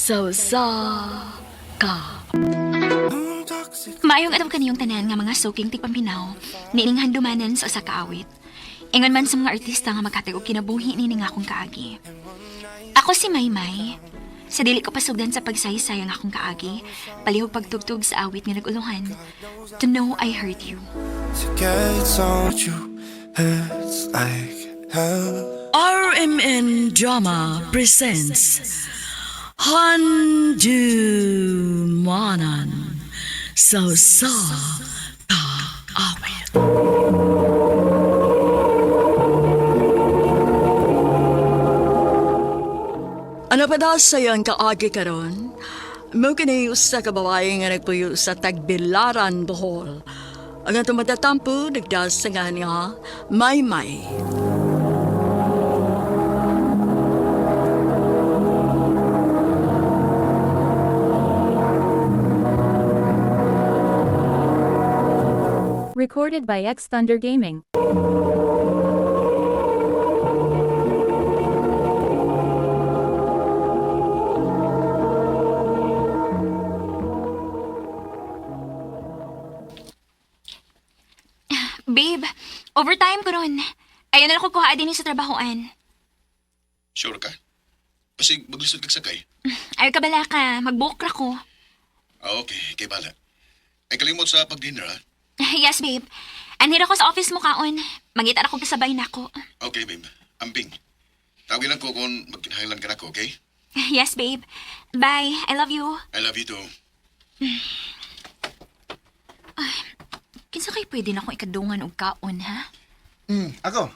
Sa usa ka Maayong adlaw kaniyong tanan nga mga suking tigpaminaw, niining handumanan sa usa ka awit. Ingon man sa mga artista nga maghatag og kinabuhi niini nga akong kaagi. Ako si Maymay. Sa dili ko pasugdan sa pagsaysay ang akong kaagi, palihog pagtugtog sa awit nga nag-uluhan. To Know I Hurt You. To get on you hurts like hell. RMN Drama presents Handumanan sa usa ka awit. Ano pa daw sa'yo ang kaagi karon? Mo kini usa ka babae nga nagpuyo sa Tagbilaran, Bohol. Ang atong matatampo nagdasangan nga Maymay. Recorded by X Thunder Gaming. Babe, overtime ko ron. Ayaw na lang ko kuha din sa trabahoan. Sure ka? Basig maglisod kag sakay. Ayaw ka bala ka, mag-book ra ko. Ah, okay. Kay bala. Ay kalimot sa pag-dinner, ha? Yes, babe. Anhira ko sa office mo kaon. Mangita ra ko kasabay nako. Okay, babe. Amping. Tawagin lang ko kung magkinahanglan ka nako, okay? Yes, babe. Bye. I love you. I love you too. Kinsa kay pwede na akong ikadungan og kaon, ha? Ako.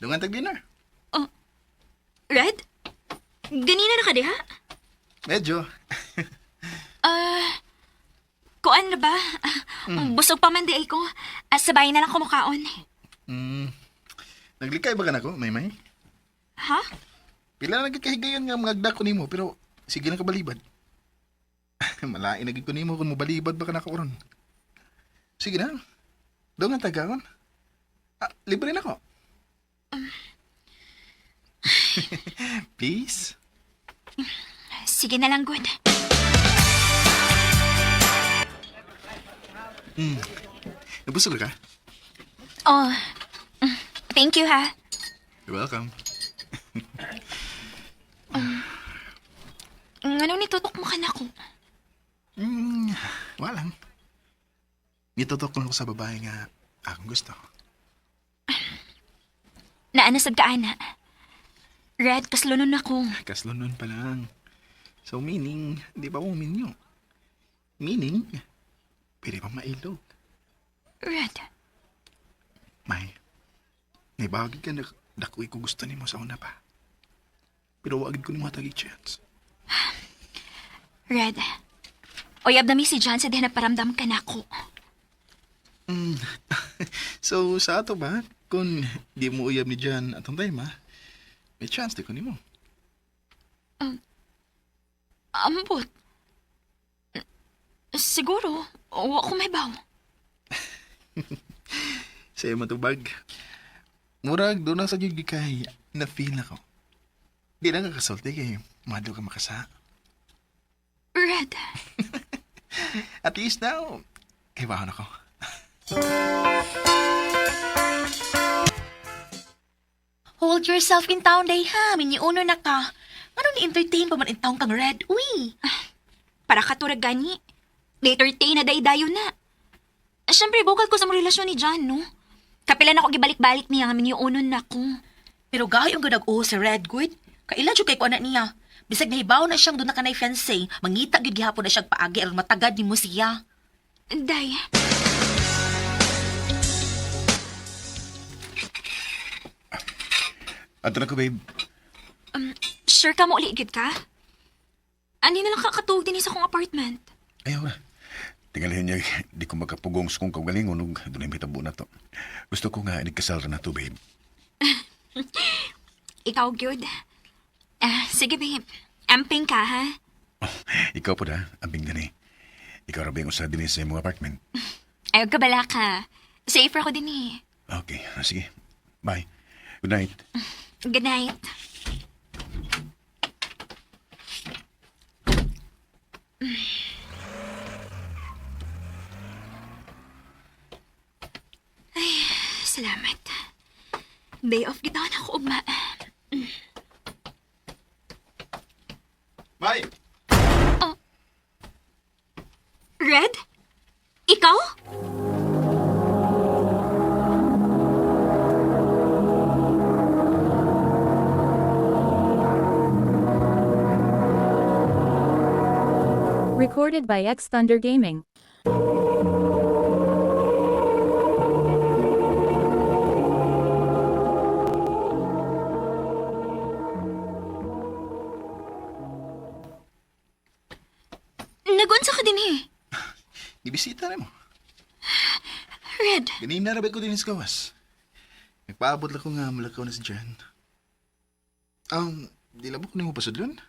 Dungan tag dinner. Red? Ganina na ka diha? Medyo. Ah, kuan na ba? Busog pa man di ay ko. Ah, sabay na lang kumukaon. Naglikay ba ka nako, Maymay? Ha? Pila na gid kahigayon nga mga ko nimo pero sige lang ka balibad. Malain na gid ko nimo kung mobalibad ba ka nako ron. Sige na. Dungan tag kaon. Ah, libre na ko. Please? Sige na lang, good. Nabusog ka? Oh, thank you, ha? You're welcome. Anong nitutok mo ka na ko? Walang. Nitutok lang ko sa babae nga akong gusto. Naanasad ka, ana. Red, kaslunon ako. Kaslonon pa lang. So meaning, di ba mo minyo? Meaning, pwede pa mailog. Red, May, may bagay ka na dakoy ko gusto nimo sa una pa. Pero wag ko nimo hatag chance. Red. Uyab na mi si John sa diha nagparamdam ka na ako. So sa ato ba, kung di mo uyab ni Jan atong time ha, may chance di ko nimo. Ambot. Siguro, wa ko may baw. Sa iyo matubag. Murag doon na sa gyud kay na feel ako. Di lang ka kasulti kay mado ka makasa. Red, At least now, kay bahon ako. Hold yourself in town day ha, miniuno na ka. Ano ni-entertain pa man in town kang Red? Uy! Para katurag gani. Later day na daydayo na. Siyempre, bukal ko sa mga relasyon ni John, no? Kapilan ako gibalik-balik niya nga miniunon na ko. Pero gahi ang ganag-uho si Red good. Kailan jud kay ko anak niya. Bisag nahibaw na siyang doon na kanay fiancé, mangita gyud gihapon na siyang paagi aron matagad nimo siya. Day, Ato na ko, babe. sure ka mo uli gid ka? Ani na lang kakatuog din sa akong apartment. Ayaw na. Tingalihin niya, di ko makapugong sa kong kaugalingon ug dunay mahitabo na to. Gusto ko nga inigkasal ra na to, babe. Ikaw, good. Ah, sige, babe. Amping ka, ha? Oh, ikaw po da, ambing gani. Ikaw ra ba yung usa dinhi sa imong apartment? Ayaw ka bala ka. Safer ako din eh. Okay, sige. Bye. Good night. Good night. Salamat. Day off gid ako ugma. May! Red? Ikaw? Recorded by X Thunder Gaming. Nagunsa ka din eh. Gibisita na mo. Red, Ganina rabay ko din sa gawas. Nagpaabot lang ko nga mulakaw na si Jan. Di labo ko nimo pasudlon.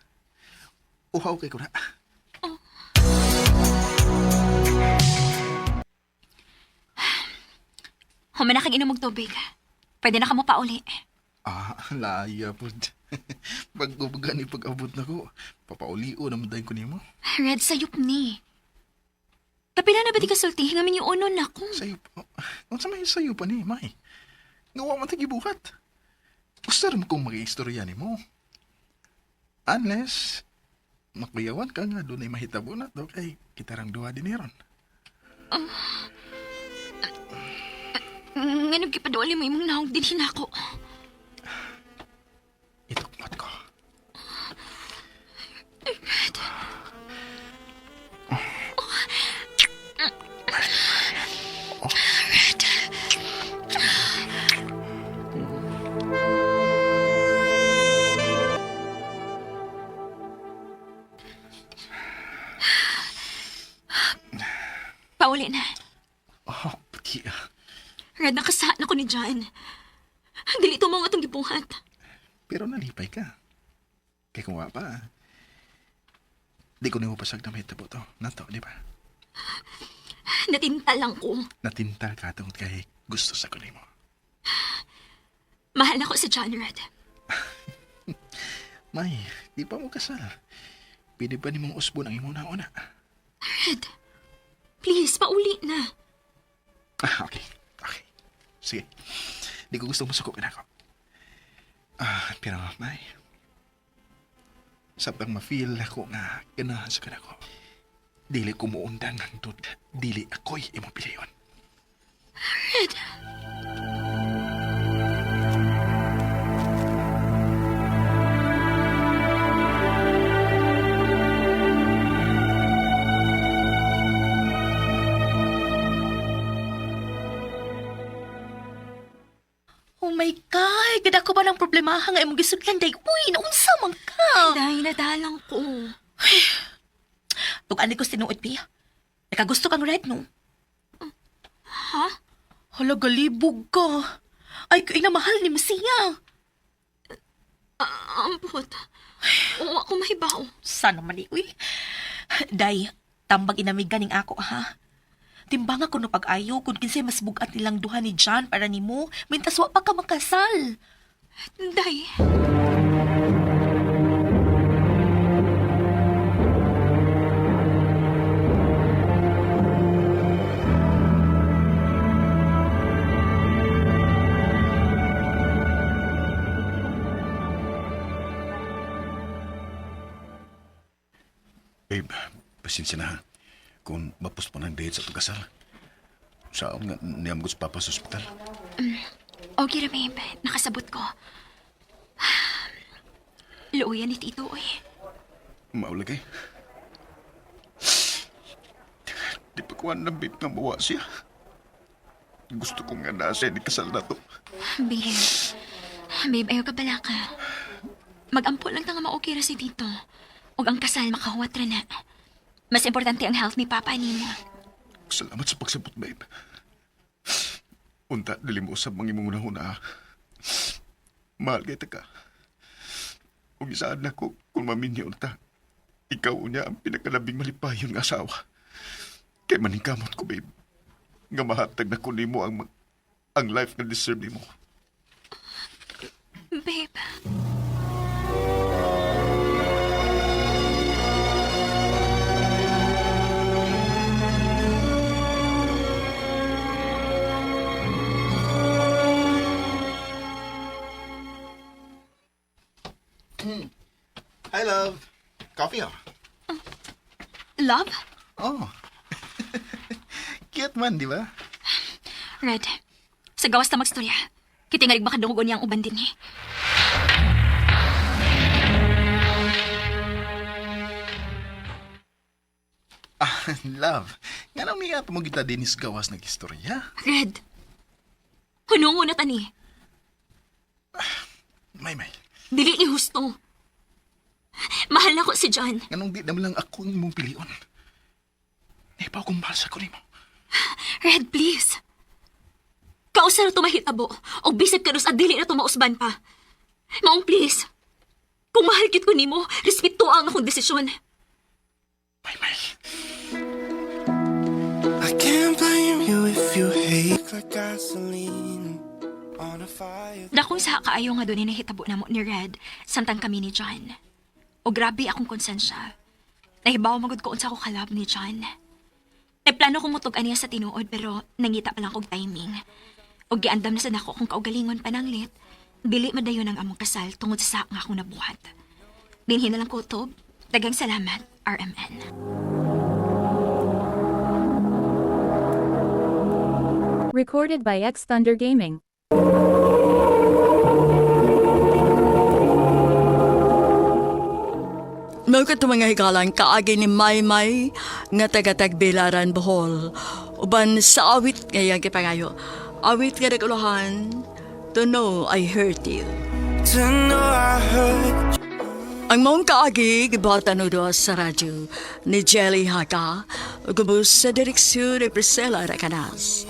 Uhaw kay ko na. humana kang inom og tubig. Pwede na ka mo pauli. Ah, laya po. Pag-ubaga ni pag-abot na ko, papaulio naman dahil ko nimo. Red, sayop ni. Kapila na ba di kasulti? Nga yung uno na ko. Sayo pa. Unsa may sayo pa ni, May? Nga wa man tagibuhat. Gusto rin kong mag-istorya nimo. Unless, makuyawan ka nga doon ay mahitabo na to kay kitarang duha din ron. Nga nagkipaduali mo imong nahog din hinako. Itukmot ko. Red. Red. Pauli na. Oh, pati ah. Red, nakasahan ako ni John. Dili to mo nga itong gibuhat. Pero nalipay ka. Kay kung wa pa, di ko nimo pasag na mahitabo to. Nato, di ba? Natinta lang ko. Natintal ka tungod kay gusto sa ko nimo. Mahal ako si John, Red. May, di pa mo kasal. Pwede pa nimong usbon ang imong nauna. Red, please, pauli na. Ah, okay. Okay. Sige. Di ko gusto masuko ka na ako. Ah, pero may, sabtang ma-feel ako nga ganahan sa kanako. Dili ko muundang hangtod. Dili ako'y imong piliyon. Red. Oh my God! Gada ko ba ng problema nga imong gisudlan day? Uy, naunsa man ka? Dahil nadalang ko. Tugaan ko sa tinuod, Pia. Nakagusto kang red, no? Ha? Hala, galibog ka. Ay, kay na mahal ni Messiah. Ah, ampot. Oo, ako mahibaw. Sana mali, uy. Day, tambag inamig ganing ako, ha? Timbang ako no pag-ayo kung kinsay mas bugat nilang duha ni John para nimo, mintas wa pa ka makasal. Day. Babe, pasensya na ha. Kung mapospon ang date sa pagkasal. Saan nga niyam ko sa papa sa ospital? Okay ra, babe. Nakasabot ko. Luoyan ni Tito, oy. Maulagay. Di pa kuha ng babe nga mawa siya. Gusto ko nga nasa ni kasal na to. Babe. Babe, ayaw ka pala ka. Magampo lang ta nga ma-okay ra si Tito. Ug ang kasal makahuwat ra na. Mas importante ang health ni Papa nimo. Salamat sa pagsabot, babe. Unta, dili mo usab mang imong una-una. ha. Mahal kay ta ka. Ug isaan na ko kung maminyo unta. Ikaw unya ang pinakalabing malipayon nga asawa. Kay maningkamot ko, babe. Nga mahatag na ko nimo ang life nga deserve nimo. Babe. Hi, love. Coffee, oh. Love? Oh. Cute man, di ba? Red, sa gawas ta magstorya. Kitingalig baka dungogon niya ang uban din eh. Ah, love. Nga nang niya mo kita dinis gawas nag-istorya. Red, hunungo na tani. May may. Dili ni husto. Mahal na ko si John. Nganong di naman lang ako ang imong pilion. Nahibaw kong mahal sa ko nimo. Red, please. Kausa na tumahitabo o bisag ka sa dili na tumausban pa. Maong please. Kung mahal kit ko nimo, respeto ang akong desisyon. May may. I can't blame you if you hate like gasoline on a fire. Dakong sa kaayo nga doon nahitabo na mo ni Red samtang kami ni John. O grabe akong konsensya. Nahibaw magud ko unsa ko kalab ni John. Nagplano kong mutug aniya sa tinuod pero nangita pa lang kog timing. O giandam na sa nako kung kaugalingon pananglit, dili madayon ang among kasal tungod sa nga akong nabuhat. Dinhi na lang ko utob. Daghang salamat, RMN. Recorded by X Thunder Gaming. Mao kadto mga higalan kaagi ni Maymay nga taga Tagbilaran, Bohol. Uban sa awit nga iyang gipangayo. Awit nga naguluhan, To Know I Hurt You. To know I hurt Ang maong kaagi gibatan o sa radyo ni Jelly Haka ug ubos sa direksyon ni Priscilla Racanas.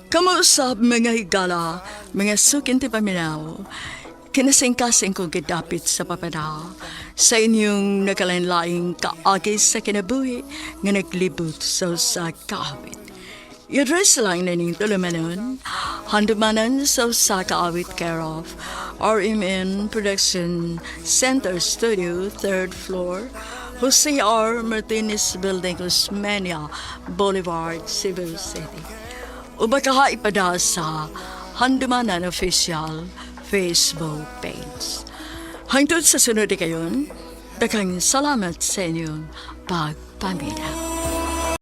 Kamuusap mga higala, mga sukin ti paminaw, kinasingkasing kong gidapit sa papanaw sa inyong nakalanlaing kaagi sa kinabuhi nga naglibot sa usa kaawit. I-address lang na ning tulumanon, handumanan sa usa ka awit care of RMN Production Center Studio, 3rd floor, Jose R. Martinez Building, Osmeña Boulevard, Cebu City. O baka ipada sa Handumanan Official Facebook page. Hangtod sa sunod kayon, daghang salamat sa inyong pagpamina.